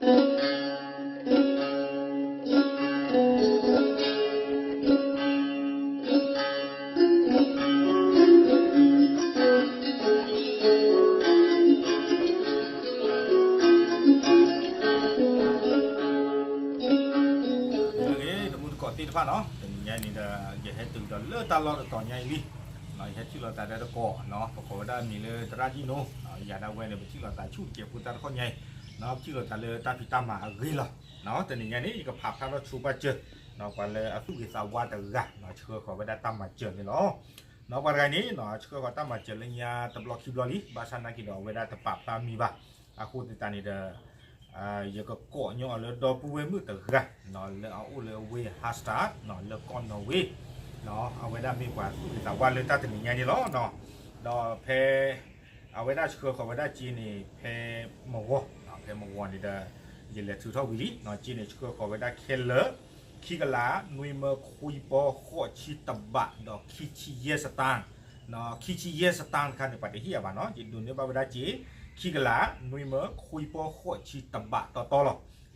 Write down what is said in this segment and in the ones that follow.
တမူတကိးသ့ၣ်တဖၣ်နီၤ, တနံၤညါအံၤန့ၣ်ဒီး ယဟဲတုၤဒီးလၢတၢ်လီၢ်တတီၤညါအံၤလံ, ယဟဲထံၣ်လိာ်သးဒီးတကိး, ပကိးဝဲဒၣ်မံၤလၢသရၣ်ဒံၣ်နိ, ယၤဒၣ်ဝဲန့ၣ် ပထံၣ်လိာ်သးဆူၣ်တစဲးဖိတၢ်တခီညါအံၤ, ပထံၣ်လိာ်သးလၢတၢ်ဖံးတၢ်မၤအဂ့ၢ်လီၤ. တနံၤညါန့ၣ် ယကဖးဖျါထီၣ်ဆိပာ်စၢၤ ပှၤလၢအသူၣ်ဂ့ၤသးဝါတဂၤ ဆှၢဃီၤဝဲဒၣ်တၢ်မၤစၢၤန့ၣ်လီၤ. ပှၤတဂၤအံၤန့ၣ် ဆှၢဃီၤတၢ်မၤစၢၤလၢညါတဘျီခံဘျီလံ, ဘၣ်ဆၣ်နာ်က့ဒီးအဝဲဒၣ်တပာ်ဖျါမံၤဘၣ်. အဃိသတးန့ၣ်ဒီး ယကကိးညီအီၤလၢဒီပုၢ်ဝဲၢ်မုၣ်တဂၤ လၢအအိၣ်လၢဝ့ၢ် Harstad လၢကီၢ်နီၣ်ဝ့, အဝဲဒၣ်မ့ၢ်ပှၤသူၣ်ဂ့ၤသးဝါလၢတၢ်တနံၤညါန့ၣ်လီၤ. ဒီးဖဲ အဝဲဒၣ်ဆှၢဃီၤဝဲဒၣ်စ့န့ၣ် ဖဲမဂီၤ, ဖဲမဂီၤန့ၣ်ဒီး ယလဲၤထုးထီၣ်ဝံၤလံ, စ့န့ၣ်ဆှၢဃီၤဝဲဒၣ်ခဲလၢာ် ခံကလး နွံမၢ ခွံပီ ဃိးဆံတဘး ဒီးခံဆံယဲၢ်စတၢၣ်, ခံဆံယဲၢ်စတၢၣ်တခါန့ၣ် ပှၤတဟ့ၣ်အဘၣ်နီၤ, ယဒိးန့ၢ်ဘၣ်ဝဲဒၣ်စ့ ခံကလး နွံမၢ ခွံပီ ဃိးဆံတဘးတီတီလီ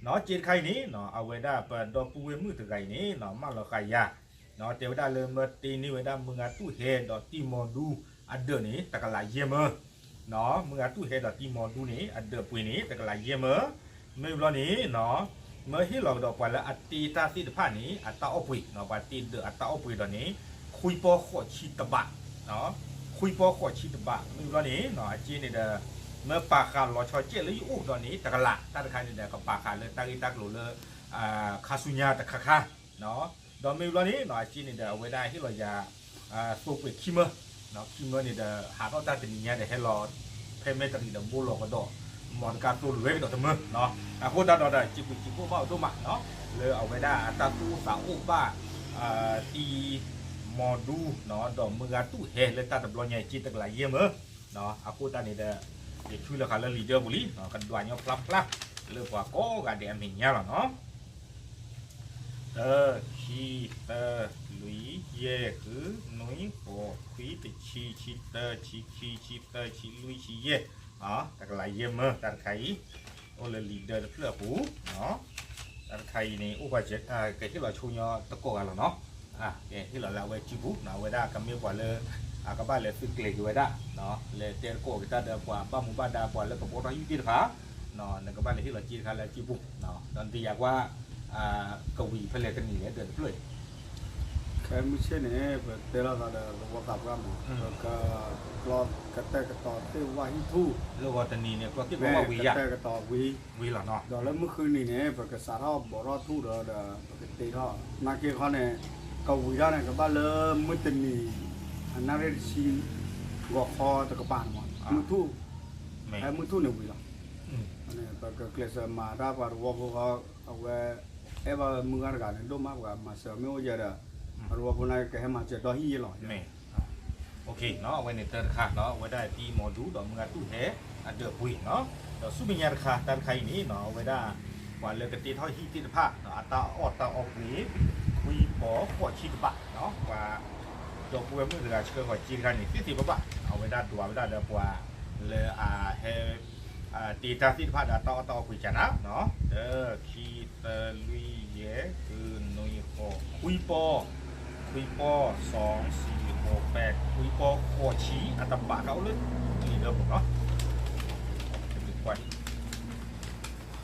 ၤ. စ့တခါအံၤန့ၣ် အဝဲဒၣ်ပဒီပုၢ်ဝဲၢ်မုၣ်တဂၤအံၤန့ၣ် မၢလီၤဃာ်ယၤ တဲဝဲဒၣ်လၢမၢတ့န့ၢ်ဝဲဒၣ်မုၢ်ဂၤတူၢ်ဟဲဒီးတံၢ်မီၤဒူအဒၢးန့ၣ် တကလးယဲၢ်မၢ, မုၢ်ဂၤတူၢ်ဟဲဒီးတံၢ်မီၤဒူန့ၣ် အဒၢးပှ့ၤန့ၣ် တကလးယဲၢ်မၢ, မ့ၢ်ဘျီန့ၣ် မၢဟ့ၣ်လီၤကဒီးပှၤလၢအတ့တၢ်သ့ၣ်တဖၣ်န့ၣ် အတၢ်အီၣ်ပှ့ၤ, ပှၤတ့ဒၢးအတၢ်အီၣ်ပှ့ၤဒီးန့ၣ် ခွံပီ ဃိးဆံတဘး, ခွံပီ ဃိးဆံတဘး, မ့ၢ်ဘျီန့ၣ် အစ့န့ၣ်ဒီး မၢပာ်ဃာ်လီၤဆီစဲးလၢယအိၣ်ဒီးန့ၣ် တကလး, တၢ်တခါန့ၣ်ဒီး ကပာ်ဃာ်လၢတၢ်ဂ့ၢ်တၢ်ကျိၤလၢ ခါဆူညါတခါခါ ဒီးမ့ၢ်ဘျီန့ၣ် အစ့န့ၣ်ဒီး အဝဲဒၣ်ဟ့ၣ်လီၤယၤ သိပှ့ၤခံမၢ, ခံမၢန့ၣ်ဒီး ဟးထီၣ်တၢ်တနံၤညါဒီး ဟဲလီၤဖဲမဲၢ်တရံးဒီးဘိလီၤကဒီး မီတကါသိလွဲကဒီးတမၢ, အဃိသတးဒီး စံးဘျုးစံးဖှိၣ်ဘၣ်အီၤဒိၣ်မး လၢအဝဲဒၣ်အတၢ်သူၣ်အိၣ်သးအိၣ်ဘၣ် တံၢ်မီၤဒူ ဒီးမုၢ်ဂၤတူၢ်ဟဲလၢတၢ်တဘျီညါအံၤစ့တကလးယဲၢ်မၢ, အဃိသတးန့ၣ်ဒီး ယထုးလီၤဃာ်လၢလံာ်ဒၢပူၤလံ, ကဒွးညီဖျါဖျါ လၢပှၤကိးဂၤဒဲးအမဲာ်ညါလီၤနီၤ. တၢ ခံ သၢ လွံၢ် ယဲၢ် ဃု နွံ ဃိး ခွံ တဆံ ဆံတၢ ဆံခံ ဆံသၢ ဆံလွံၢ် ဆံယဲၢ်, တကလးယဲၢ်မၢ တၢ်တခါအံၤ, အိၣ်လၢလံာ်ဒၢတဖျၢၣ်အပူၤ, တၢ်တခါအံၤန့ၣ် အိၣ်ပှၤ ကဟ့ၣ်လီၤဆိညီတကိးဂၤလီၤနီၤ, ကဟ့ၣ်လီၤလၢအဝဲစုပူၤ အဝဲဒၣ်ကမ့ၢ်ပှၤလၢ အကဘၣ်လဲၤသုးကျဲၤက့ၤဝဲဒၣ် လဲၤတဲတကိးက့ၤတၢ်ဒီးပှၤဘၣ်မူဘၣ်ဒါ ပှၤလၢကဘီထီၣ်ဟံၣ်သ့ၣ်တဖၣ်, နကဘၣ်လဲၤဟ့ၣ်လီၤစ့တခါလၢအစုပူၤ, ဒီးနသ့ၣ်ညါကွၢ် ကဝံၤဖဲလဲၣ်တနံၤလဲၣ် ဒၢးတဖျၢၣ်အံၤ, ခဲမုၢ်ဆ့ၣ်န့ၣ် ပတဲလိာ်သးဒီးသဝီသးပှၢ်မး ပက ကတဲာ်ကတီၤသ့ၣ်ဝၣ်ဟံၣ်ထူၣ် လၢဂီၤတနံၤန့ၣ် ကျီသ့ၣ်ဝၣ်ဝံၤယါ ကတဲာ်ကတီၤဝံၤ ဝံၤလီၤနီၤ, ဒီးလၢမုၢ်ဃုနံၤန့ၣ် ပကစးထီၣ်ဘီးထီၣ်ထူၣ်ဒီး ဒီးပကတ့ထီၣ် နာ်က့ခီန့ၣ် ကဝံၤဒၣ်န့ၣ် ကဘၣ်လၢမုၢ်တနံၤ အနၣ်ရံၣ်တဆံ ဂီၤခီတကပၤန့ၣ်မး မုၢ်ထူၣ် ဖဲမုၢ်ထူၣ်န့ၣ်ဝံၤလီၤ, ပကကျဲးစၢးမၤတၢ်ပှၤသဝီဖိဃီ အဝဲ အဲၣ်ဘၣ်ဝဲမုၢ်ဂၤတဂၤန့ၣ် ဒိၣ်မးပှၤမၤစၢၤမ့ၢ်အိၣ်ယဲဒီး ပှၤသဝီဖိန့ၣ် ကဟဲမၤစၢၤဒီဟံၣ်ယဲလီၤ, အဝဲန့ၣ်တၢ်တခါနီၤ အဝဲဒၣ်တံၢ်မီၤဒူဒီးမုၢ်ဂၤတူၢ်ဟဲ အဒၢးပှ့ၤနီၤ, ဒီးဆူမဲာ်ညါတခါ တၢ်တခါအံၤန့ၣ်နီၤ အဝဲဒၣ် ပှၤလၢကတ့ထီၣ်ဟံၣ်သ့ၣ်တဖၣ် အတၢ်အီၣ်တၢ်အီပှ့ၤ ခွံပီဃိးဆံတဘး, ပှၤ ဒီပုၢ်ဝဲၢ်မုၣ်တဂၤဆှၢဃီၤစ့တခါန့ၣ် သ့သ့ဘၣ်ဘၣ် အဝဲဒၣ်ဒွးဝဲဒၣ်ဒီးပှၤလၢအဟဲ တ့တၢ်သ့ၣ်တဖၣ်ဒီးတၢ်အီၣ်တၢ်အီပှ့ၤကနၤ, တၢ ခံ သၢ လွံၢ် ယဲၢ် ဃု နွံ ဃိး ခွံပီ ခွံပီ စီၤ ဆံ ဃိး ပဲ ခွံပီဃိးဆံ အတဘးခါအိၣ်လၢလံာ်ဒၢပူၤနီၤ, ခွံပီဃိးဆံတဘးနီၤ တဘးအိၣ်ဖဲနီၤ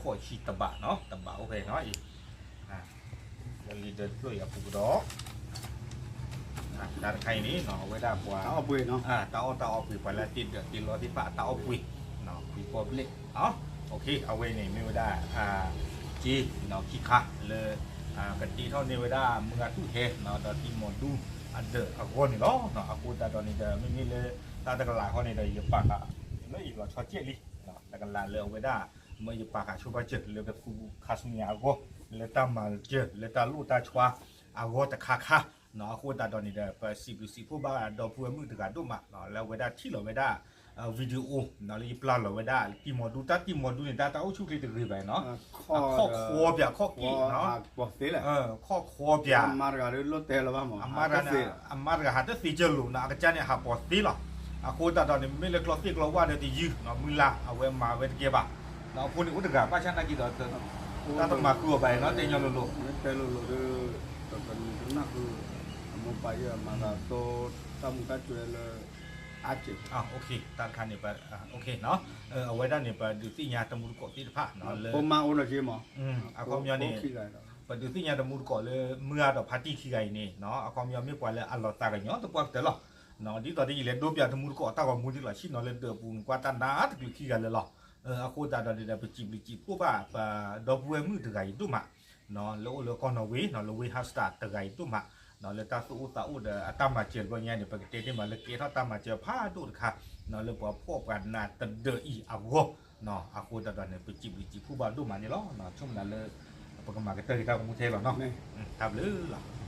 အံၤ လၢလံာ်ဒၢတဖျၢၣ်အံၤအပူၤကဒီး တၢ်တခါအံၤန့ၣ်နီၤ အဝဲဒၣ်ပှၤ တၢ်အီၣ်တၢ်အီပှ့ၤ ပှၤလၢတ့ဒၢးတ့လီသ့ၣ်တဖၣ်အတၢ်အီၣ်ပှ့ၤ ခွံပီဘျဲၣ် အဝဲန့ၣ်မ့ၢ်ဝဲဒၣ် စ့ခံခါလၢ ကတ့ထီၣ်န့ၢ်ဝဲဒၣ်မုၢ်ဂၤတူၢ်ဟဲ ဒီးတံၢ်မီၤဒူအဒၢးအဂီၢ်န့ၣ်လီၤ. အဃိသတးဒီးန့ၣ်ဒီး မ့မ့ၢ်လၢတၢ်တကလးဃီန့ၣ်ဒီး ယပာ်ဃာ် လၢအံၤလီၤဆီစဲးလံ တကလးလၢအဝဲဒၣ် မ့ၢ်ယပာ်ဃာ်ဆိပာ်စၢၤလၢကသူခါဆူညါအဂီၢ် လၢတၢ်မၤစၢၤ လၢတၢ်လိၣ်တၢ်ဆှါအဂီၢ်တခါခါ အဃိသတးဒီးန့ၣ်ဒီး ပစံးဘျုးစံးဖှိၣ်ဘၣ်ဒီပုၢ်ဝဲၢ်မုၣ်တဂၤဒိၣ်မး လၢအဝဲဒၣ်ထံၣ်လီၤဝဲဒၣ် video လၢယပျၢ်လီၤဝဲဒၣ် တံၢ်မီၤဒူ တၢ်တံၢ်မီၤဒူန့ၣ် တၢ်တၢ်အိၣ်ဆူၣ်ချ့တဂ့ၤဘၣ်နီၤ အခီၣ်ဃီပၠးခီၣ်က့ၣ် ခီၣ်ဃီပၠး အမါတဂၤဟးတသ့ကၢလိာ်နီၤ အကစၢ်န့ၣ်ဟးပိာ်သ့လီၤ အဃိသတးဒီးန့ၣ် မ့ၢ်လၢကျီသ့ၣ်ကျီဝၣ်ဒီးတယုၢ် မုၢ်လၢ်အဝဲမၤဝဲတကဲဘၣ်. အဖိန့ၣ်အိၣ်တဂၤ ဘၣ်ဆၣ်နာ်က့ဒီး တၢ်တမၤဃုာ်အီၤဘၣ်နီၤ တဲညီလိၤလိၤ တဲလိၤလိၤဒီး တနံၤတနၢ်ဃုာ် အမိၢ်ပၢ်ယဲၢ်မၤသးသိ တၢ်မူတၢ်စဲးလၢ အါစဲး တၢ်တခါန့ၣ် အဝဲဒၣ်န့ၣ် ပဒုးသ့ၣ်ညါတမူတကိးသ့ၣ်တဖၣ်လၢ အခီပညီန့ၣ် ပဒုးသ့ၣ်ညါတမူတကိးလၢ မုၢ်ဂၤဒီးဖါတံၢ်ခံဂၤအံၤန့ၣ် အခီပညီမ့ၢ်ပှၤလၢအလီၤသးကညီၤသပှၢ်ကတၢၢ်လီၤ. ဒ်သိးဒီးယလဲၤဒိပၠးတမူတကိးတၢ်ဂီၤမူဒ်လီၤ ဆ့ၣ်နီၤလၢဒၢးအပူၤန့ၣ် ကွၢ်တၢ်နးတကလုာ်ခံဂၤလၢာ်လီၤ. အဃိသတးဒီးန့ၣ်ဒီး ပစံးဘျုးစံးဖှိၣ်ဘၣ် ပဒီပုၢ်ဝဲၢ်မုၣ်တဂၤအံၤဒိၣ်မး လၢအိၣ်လၢကီၢ်နီၣ်ဝ့ လၢဝ့ၢ် Halmstad တဂၤအံၤဒိၣ်မး လၢတၢ်သူၣ်အိၣ်သးအိၣ်ဒီးအတၢ်မၤစၢၤတဘျီညါန့ၣ် ပကတဲန့ၢ်မးလၢကဲထီၣ်တၢ်မၤစၢၤဖးဒိၣ်တခါ လၢပှၤဖှီၣ်ပှၤနးတဒၢးအံၤအဂီၢ် အဃိသတးဒီးန့ၣ် ပစံးဘျုးစံးဖှိၣ်ဘၣ်ဒိၣ်မးန့ၣ်လီၤ. ဆိကမိၣ်လၢ ပကမၤကတၢၢ်က့ၤတၢ်ဂီၤမူထဲလီၤနီၤ. တၢ်ဘျုးလီၤ.